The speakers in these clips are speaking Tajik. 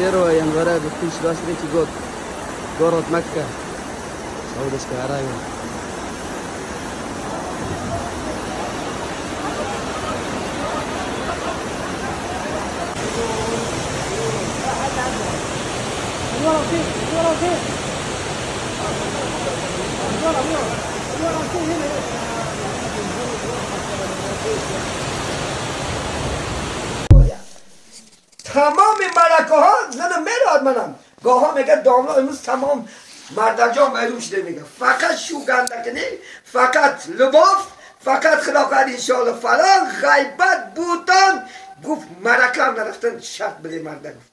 Первого января 2023 год. Город Мекка, Саудовская Аравия. تمام ملکه ها زن میراد منم گاه میگه داملا امروز تمام مردجان معلوم شده میگه فقط شو گندکنی فقط لباف فقط خلاقت انشاءالله فلان غیبت بودن گفت ملکه هم نرفتن شرط بده مرده گفت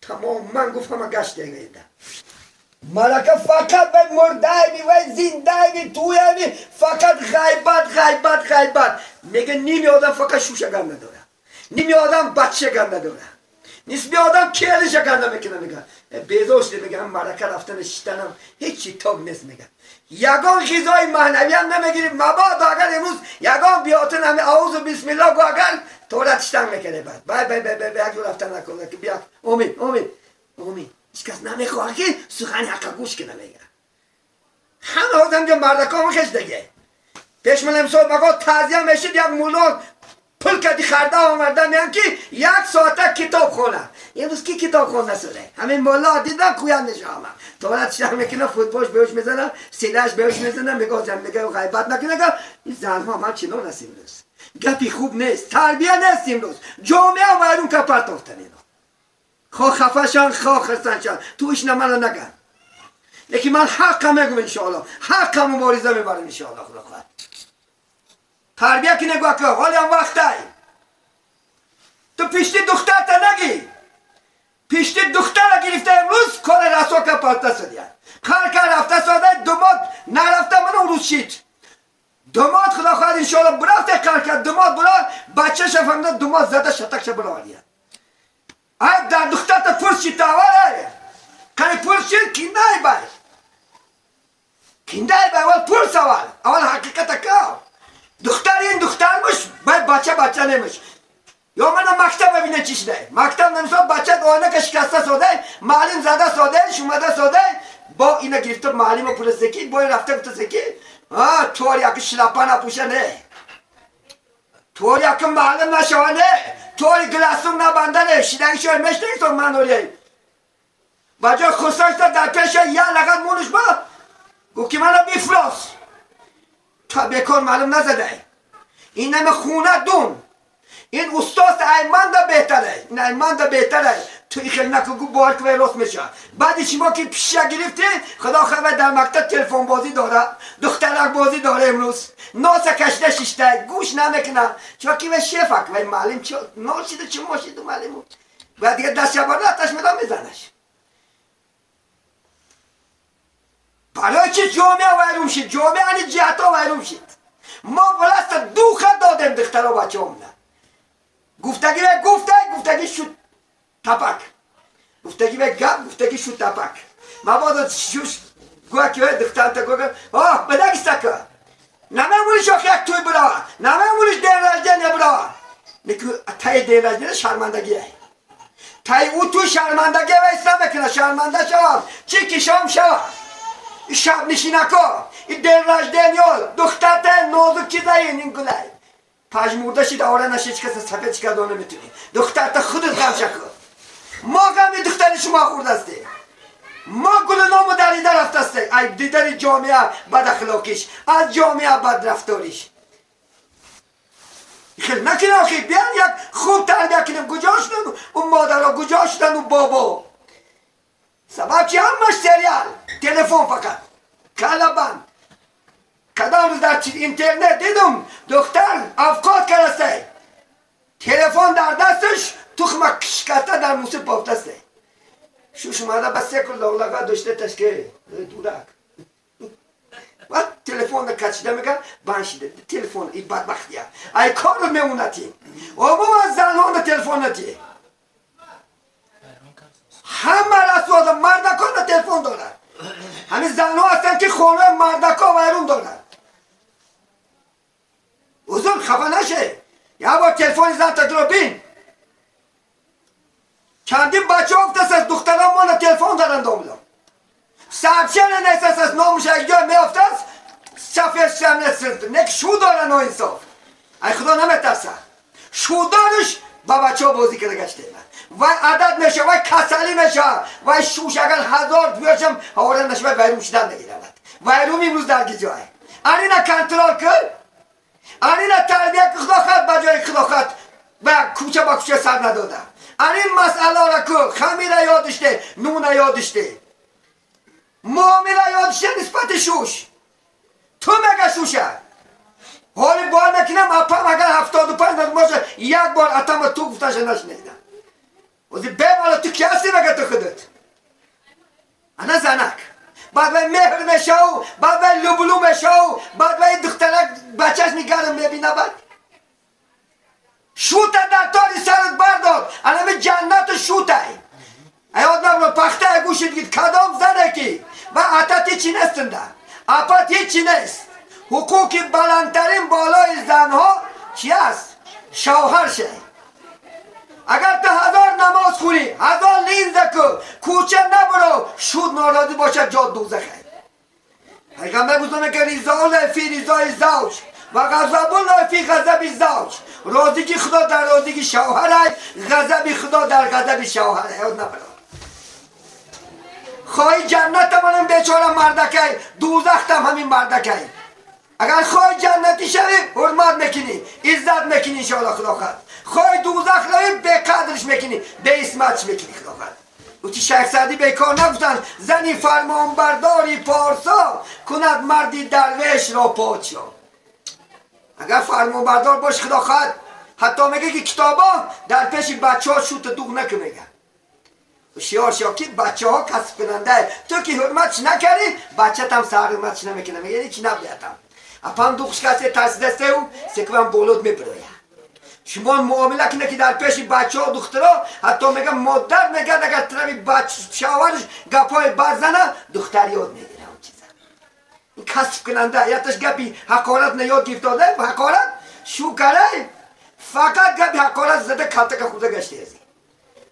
تمام من گفت همه گشت دیگه ملکه فقط به مرده می و زنده می توی می فقط غیبت غیبت غیبت میگه نیمی آدم فقط شوشه گنده داره نیمی آدم بچه گنده داره نسبی آدم کلش گنده میکنه میگه بیزار شده میگه هم ملکه رفتن شیشتنم هیچی تاگ نیست میگه یگان غذای معنوی هم نمیگیری مبادا اگر امروز یگان بیاتن همه اعوذ بسم الله گو اگر تورت شتن میکنه بعد بای بای بای بای بای رفتن نکنه که بیا امین امین امین هیچ کس نمیخواد که سخن حق گوش کنه میگه همه آدم که مردکا میخش دیگه پیش من امسال مگا تعزیه میشد یک مولا پول کدی خرده آمرده میان که یک ساعته کتاب خونه امروز کی کتاب خونه سره همین مولا دیدم کویان نشه آمد تورت شهر میکنه فوتبالش بهش میزنه سیلش بهش میزنه میگه جن میگه غیبت نکنه که این زنها من چنان هست امروز گپی خوب نیست تربیه نیست امروز جامعه ویرون که پرتافتن اینا خواه خفه شان خواه خرسند شان تو ایش نه نگن لیکن من حق میگم انشاءالله حق مبارزه میبرم انشاءالله خدا خواهد تربیه که نگاه که حالی هم وقت ای تو پیشتی دختر تا نگی پیشتی دختر را گرفته امروز کار رسا که پرته سدیه کار که رفته ساده دوماد نرفته من اون روز شید دوماد خدا خواهد انشاءالله برفته کار کرد دوماد برا بچه شفنده دوماد زده شتک شه براریه ای در دختر تا پرس شید تا اول ای کنی پرس شید کنده ای بای کنده ای بای اول پرس اول اول حقیقت که دختر این دختر مش باید بچه بچه نمیش یا من مکتب ببینه چی شده مکتب نمیسا بچه آینه که شکسته ساده معلم زده ساده شومده ساده با اینا گرفته معلم پول سکی با این رفته گفته سکی آه توری اگه شلپا نپوشه نه توری اگه معلم نشوه نه توری گلاسوم نبنده نه شیدنگ شوی مشته تو من اوریه بجای خسرش در پیش یه لغت مونش با گفت که منو بیفراس تا بیکار معلوم نزده این نمه خونه دون این استاد ایمان دا بهتره این ایمان دا بهتره تو این خیلی نکن گو بار که راست میشه بعد شما که پیشه گرفتی خدا خبر در مکتب تلفن بازی داره دخترک بازی داره امروز ناس کشته شیشته گوش نمیکنه چون که شفک و معلم چه ناشیده چه ماشیده معلم و دیگه دست شبانه آتش میدم میزنش برای چی جامعه ویرون شد جامعه یعنی جهت ها ویرون شد ما ولست دو خط دادیم دخترها بچه همونه گفتگی به گفته گفتگی شد تپک گفتگی به گپ گفتگی شد تپک مبادا شوش گوه که دختر تا گوه آه بدگی سکه نمیمونیش آخه یک توی برا نمیمونیش دین رجده برا نکو تای دین رجده شرمندگیه تای او تو شرمندگی و اسلام بکنه شرمنده شوم چی کشام شوم شب نشینکا این دل رجدن دختر تا نازک چیزایی این گلای پژمرده شید آره نشه چی کس سفید چی کس نمیتونی دختر تا خودت غم شکن ما غم دختر شما خورده استی ما گل نامو دریده رفته استی ای دیدن جامعه بد اخلاقیش از جامعه بد رفتاریش خیلی نکنه آخه بیان یک خوب تربیه کنیم کجا شدن اون مادرها کجا شدن اون بابا سبب چی همش سریال تلفن فقط کلبند کدام روز در اینترنت دیدم دختر افکار کرده تلفن در دستش تخم کشکته در موسی پافته شوش اومده بس یک لغلقه داشته تشکیل دورک و تلفن کچیده میگه بنشیده تلفن این بدبختیه ای کار رو میمونتی عموما زنان تلفن نتی همه رسوا مردکان تلفن دارن همین زنها هستن که خونه مردکا ویرون دارن خفه نشه. یه بار تلفن زن تا رو بین. چندین بچه افتاده از دختران ما تلفن دارن داملا. سبچن نیست از نامش یک جای میافته است. سفیر سمنت نک شو دارن ها انصاف. ای خدا نمیترسه. شو دارش با بچه ها بازی کرده گشته وای عدد میشه وای کسلی میشه وای شوش اگر هزار بیاشم آورن نشه وای ویروم شدن نگیرد ویروم امروز در جای آنینا کنترل کن آنینا تربیه که خدا خد بجای خدا خد و کوچه با کوچه سر نداده آنین مسئله را که خمیر یادشته نون یادشته معامله یادشته نسبت شوش تو مگه شوشه حالی بار نکنم اپم اگر 75 باشه یک بار اتم تو گفتنش نشنیدم وزی بمالا تو کی هستی مگه تو خودت انا زنک بعد وی مهر میشه و بعد وی لبلو میشه و بعد وی دخترک بچهش میگرم میبینه بعد شوت در تاری سرت بردار انمی جنت شوته ایاد نبرو پخته گوشید گید کدام زنکی و عطت چی نیستنده اپت هیچی نیست حقوق بلندترین بالای زنها چی است؟ شوهر شه اگر تو هزار نماز خونی هزار لینز کو کوچه نبرو شود ناراضی باشه جا دوزخه پیغمبر بزرگ که رضا الله فی رضای زوج و غضب الله فی غضب زوج راضیگی خدا در راضیگی شوهر غضب خدا در غضب شوهر یاد نبرو خواهی جنت منم بیچاره مردکه دوزختم همین مردکه اگر خواهی جنتی شوی حرمت میکنی عزت میکنی انشاءالله خدا خواهد خواهی دوزخ روی به قدرش میکنی به اسمتش میکنی خدا خواهد او چی شیخ سعدی بیکار نگفتن زنی فرمانبرداری پارسا کند مردی درویش را پادشاه اگر فرمانبردار باش خدا خواهد حتی میگه که کتابا در پیش بچه ها شوت دوغ نکن میگه شیار شیار که بچه ها کسب کننده تو که حرمتش نکردی بچه تم سر حرمتش نمیکنه میگه هیچ نبیتم اپام دوغش کسی ترسیده او سکوان بولود میبروید شما معامله کنه که در پیش بچه ها دخترها حتی میگه مادر میگه اگر طرف بچه شوهرش گپای بزنه دختر یاد میگیره اون چیزا این کسب کننده یادش گپی حقارت نیاد گرفت داده حقارت شو کرده فقط گپی حقارت زده کلتک خورده گشته ازی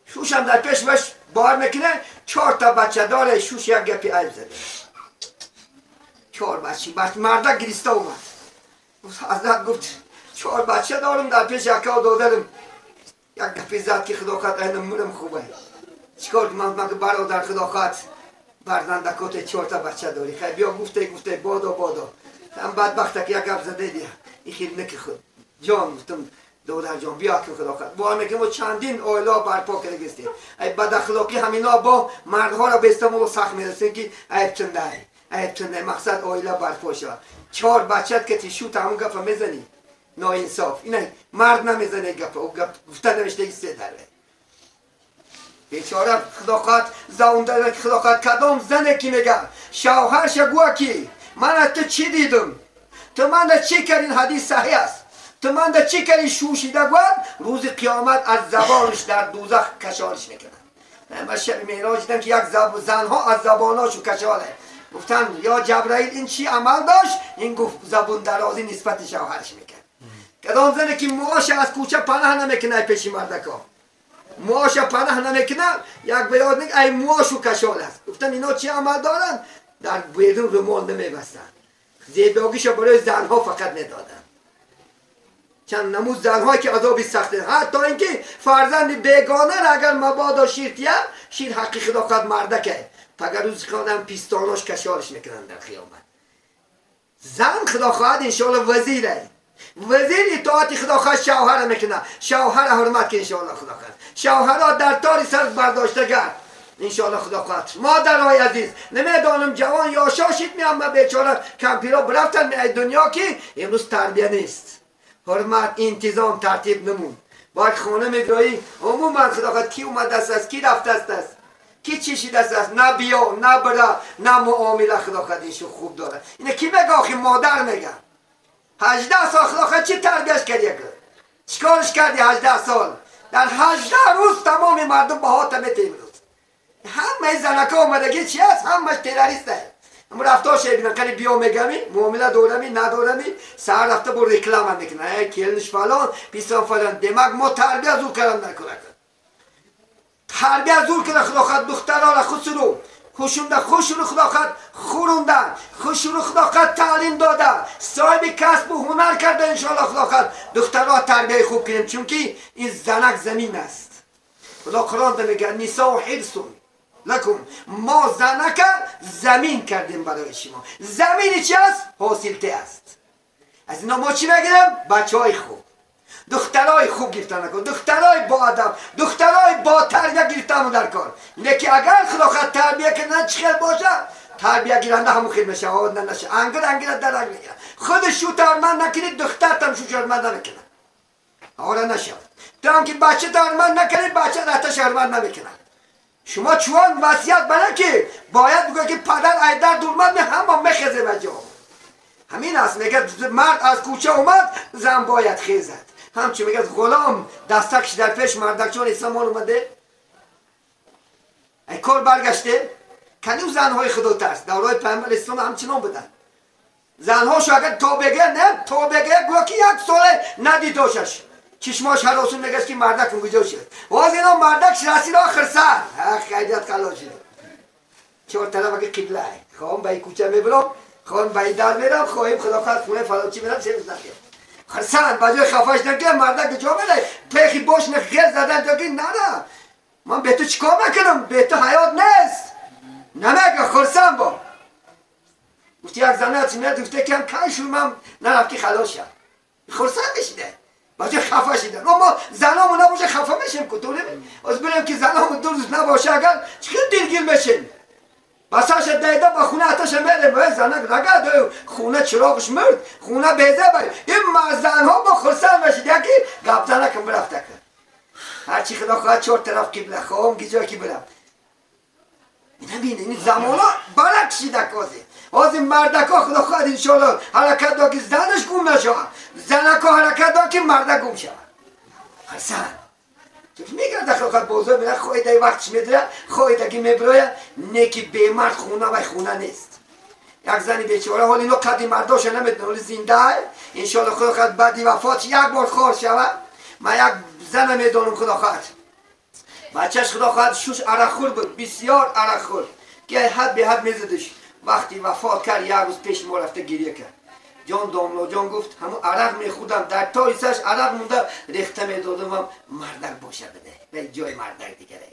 شوش هم در پیش باش بار میکنه 4 تا بچه داره شوش یک گپی عیب زده 4 بچه مرده گریسته اومد حضرت گفت 4 بچه دارم در پیش یکا دادرم یک گپی زد که خدا خواهد اینم مرم خوبه چیکار کنم من که برادر خدا خواهد برزندکات 4 تا بچه داری خیلی بیا گفته گفته بادا بادا هم بدبخته که یک گپ زده بیا این خیلی نکی خود جان گفتم دادر جان بیا که خدا خواهد با میگه ما چندین آیلا برپا کرده گسته ای بد اخلاقی همینا با مردها را به و سخت میرسه که عیب چنده عیب چنده مقصد آیلا برپا شد 4 بچت که تیشو همون گپ میزنی ناانصاف اینه مرد نمیزنه گپ او گپ گفته نمیشه سه دره بیچاره خدا خواهد زاونده خدا خواهد کدام زنه کی میگه شوهرش گوه کی من از تو چی دیدم تو من دا چی کردین حدیث صحیح است تو من دا چی کردین شوشیده گوه روز قیامت از زبانش در دوزخ کشالش میکنن من شب معراج دیدم که یک زنها از زباناشو کشاله گفتن یا جبرائیل این چی عمل داشت این گفت زبون درازی نسبت شوهرش میکرد کدام زنه که موهاش از کوچه پناه نمیکنه پیش مردکا موهاش پناه نمیکنه یک بیاد نگه ای موهاشو کشال است گفتن اینا چی عمل دارن در بیرون رومال نمیبستن زیباگیش برای زنها فقط ندادن چند نموز زنهایی که عذابی سخته حتی اینکه فرزند بیگانه را اگر مبادا شیر تیه شیر حقی خدا خواهد مردکه فقط روز خواهدم پیستاناش کشالش میکنن در قیامت زن خدا خواهد انشاءالله وزیره وزیر اطاعت خدا خواهد شوهر میکنه شوهر حرمت که انشاءالله خدا خواهد شوهرها در تاری سر برداشته گرد انشاءالله خدا خواهد مادرهای عزیز نمیدانم جوان یا شاشید میام و بیچاره کمپیرا برفتن می دنیا که امروز تربیه نیست حرمت انتظام ترتیب نمون با خانه میدرایی عموما خدا خواهد کی اومد دست است کی رفت دست است کی چشیده است نه بیا نه برا نه معامله خدا خواهد اینشو خوب داره اینه کی میگه آخه مادر میگه 18 سال خدا خواهد چی تربیهش کردی چیکارش کردی 18 سال در 18 روز تمام مردم باهات میته امروز همه زنکا اومدگی چی است همش تروریسته Ам рафторша бинан қани биё мегами, муомила дорами, надорами, саҳар рафта бо реклама мекунад. Эй келинш фалон, писон фалон. Демак мо тарбия зур кардан накунад. Тарбия зур кунад худо хоҳад духтарора хусуру. Хушунда хушуру худо хоҳад хурунда, хушуру худо хоҳад таълим дода, соҳиби касбу ҳунар карда иншоалло худо хоҳад духтарро тарбияи хуб кунем, чунки ин занак замин аст. Худо Қуръон мегӯяд нисоу ҳирсун лакум. Мо занака замин кардем барои шумо. Замини чи аст? Ҳосилте аст. Аз ино мо чӣ мегирем? Бачаҳои хуб. Духтарои хуб гирифтан накун, духтарои боадаб, духтарои бо тарбия гирифтанмон дар кор. Лекин агар худо хоҳад тарбия кунад чӣ хел бошад, тарбия гиранда ҳамон хел мешавад, наша. Ангир ангира дарак мегирад. Худи шу тарманд накунӣ, духтартам шу шарманд намекунад. Ора нашавад. Ту ҳам ки бача тарманд накунӣ, бача ратта шарманд намекунад. Шумо чувон васият бара ки бояд бигӯяд ки падар айдар дурмад, ҳама мехезе ба ҷо. Ҳамин аст, мегӯяд мард аз кӯча омад, зан бояд хезад. Ҳамчун мегӯяд ғулом дастакш дар пеш мардакчон исломон омаде, ай кор баргаште, кану занҳои худотарс давраи пайғамбар ислом ҳамчунон буданд. Занҳошо агар то бегӯяд, не то бегӯяд, гӯё ки як соле надидошаш. Чишмош ҳаросун мегашт ки мардак куҷо шуд. Боз ино мардак расид охир сар. Хайрият халос шуд. Чор тараф аги қибла. Хоҳам ба ин кӯча мебарам, хоҳам ба ин дар мерам, хоҳем худо хоҳад хонаи фалончӣ мерам, се рӯз нахӯрам. Хурсанд ба ҷои хафаш накунам, мардак куҷо мерай? Пехи бош ғел задан то ки нара. Ман бе ту чикор мекунам? Бе ту ҳаёт нест. Намега хурсанд бо. Гуфти як зана меяд, гуфте ки ҳам кай шуд ман нарафт ки халос шад. Хурсанд мешиде. Ба ҷои хафа шидан. Мо занамон набоша хафа мешем ку, ту неми? Аз бирем ки занамон ду рӯз набоша агар чӣ хел дилгир мешем. Басаша дайда ба хона аташа мерем, эй занак рагад, хона чироғш мурд, хона беза бай. Ин занҳо бо хурсанд мешид, яки гап занакам бирафта кар. Ҳарчи худо хоҳад чор тараф қибла, хоҳам ки ҷое ки бирам. Ина бин, ин замона барак шида кози. Ҳозир мардако худо хоҳад иншоалло ҳаракат дор ки занаш гум нашавад. Занако ҳаракат дор ки мардак гум шавад. Хурсанд. Мегардад худо хоҳад бозор мерад, хоҳӣ дар вақтш медояд, хоҳӣ даги мебирояд, не ки бемард хона вай хона нест. Як зани бечора ҳол ино қадри мардоша намедонад, ҳоли зинда иншоалло худо хоҳад баъди вафот як бор хор шавад. Ман як зана медонам худо хоҳад. Бачаш худо хоҳад шуш арақхӯр буд, бисёр арақхӯр, ки ҳад беҳад мезадиш. Вақти вафот кард як рӯз пеши мо рафта гиря кард. Ҷон домлоҷон гуфт ҳамун арақ мехӯрдам, дар тоисаш арақ монда рехта медодамам, мардак боша биде, вай ҷои мардак дигаре.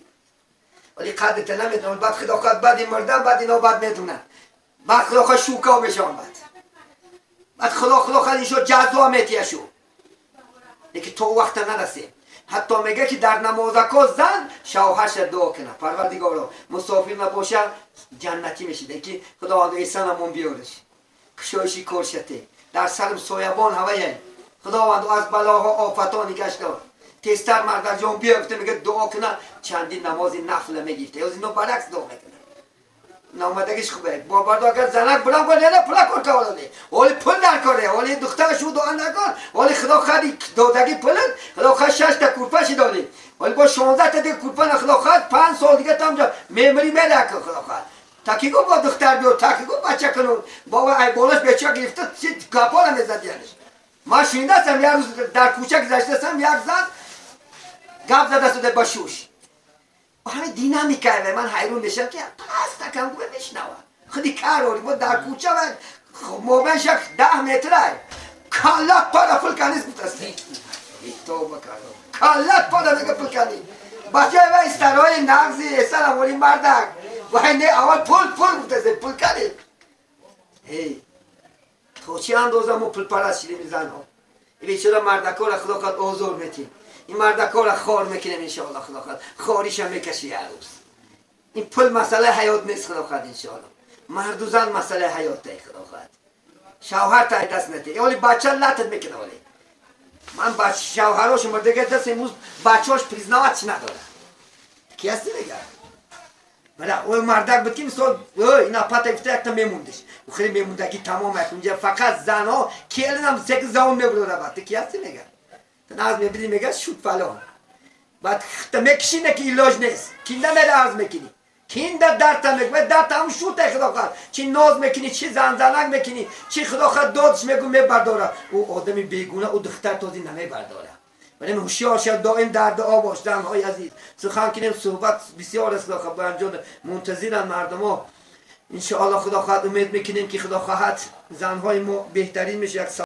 Вале қадрта намедонам, баъд худо хоҳад баъди мурдан, баъд ино баъд медонанд. Баъд худо хоҳад шӯка мешавам баъд. Баъд худо хоҳад иншо ҷазо метия шу. Лекин то вақта нарасем. Ҳатто мегӯяд ки дар намозако зан шавҳарша дуо кунад. Парвардигоро мусофир набоша ҷаннатӣ мешид, ки худованд эҳсанамон биёриш. Кушоиши коршате. Дар сарм соябон ҳавае. Худованд аз балоҳо офатҳо нигаш дор. Тезтар мардакҷон биё гуфта мегӯяд дуо кунад, чандин намози нафла мегирифта. Ёз ино баракс дуо мекунад. Наомадагиш хубе. Бобардо агар занак буланд кор, не пула кор каволоди. Ҳоли пул дар коре, ҳоли духтар шу дуо накор, ҳоли худо хади додаги пулат, худо хад 6 та курпа ши доди. Ҳоли бо 16 та дига курпа на худо хад 5 сол дига тамҷо мемри мере худо хад. Таки гу бо духтар биё, таки гу бача кунун. Бобо ай болаш беча гирифта, чи гапора мезад яниш. Ман шунидастам як рӯз дар кӯча гузаштастам, як зан гап задастуде ба шуш. ҳамин динамика ман ҳайрон мешавам ки пас такам гӯя мешунавад. Худи кар ори мо дар кӯча ва мобайнш як 10 метрай. Каллат пара пул канист гуфтаст. Тоба кардам. Каллат пара мега пул кани. Бачаи вай старои нағзи эсалам оли мардак. Вай не аввал пул пул гуфтаст, пул кани. Эй, то чӣ андоза мо пулпараст шидем занҳо. Бечора мардакора худо хоҳад озор метиҳем. Ин мардакора хор мекунем иншоалло худо хоҳад. Хориша мекаши як рӯз. Ин пул масъалаи ҳаёт нест худо хоҳад иншоалло. Марду зан масъалаи ҳаёте худо хоҳад. Шавҳар тай даст натиҳ. Оли бача латат мекунад оли. Ман шавҳарош мурдага даст имрӯз бачаҳош признавать надорад. Ки ҳасти мегӯяд? Бала, ой мардак буд ки мисол, ой ина пата гуфта якта мемондиш. Охири мемондагӣ тамом як унҷа фақат занҳо келинам секи завон мебурора бад. Ту ки ҳасти мегӯяд? Ту нағз мебинӣ мегӯяд шуд фалон. Баъд хта мекишӣ не ки илоҷ нест. Кинда мере арз мекунӣ. Кин дард мегӯ дард ҳам шута худо хоҳад чӣ ноз мекунӣ, чӣ занзанак мекунӣ, чӣ худо хоҳад додш мегӯ мебардора. Ӯ одами бегуна, ӯ духтар този намебардора. Вале ҳушёр шав, доим дар дуо бош. Занҳои азиз, сухан кунем, суҳбат бисёр аст, худо хоҳад анҷом мунтазиранд мардумо. Иншоаллоҳ худо хоҳад умед мекунем ки худо хоҳад занҳои мо беҳтарин мешавад.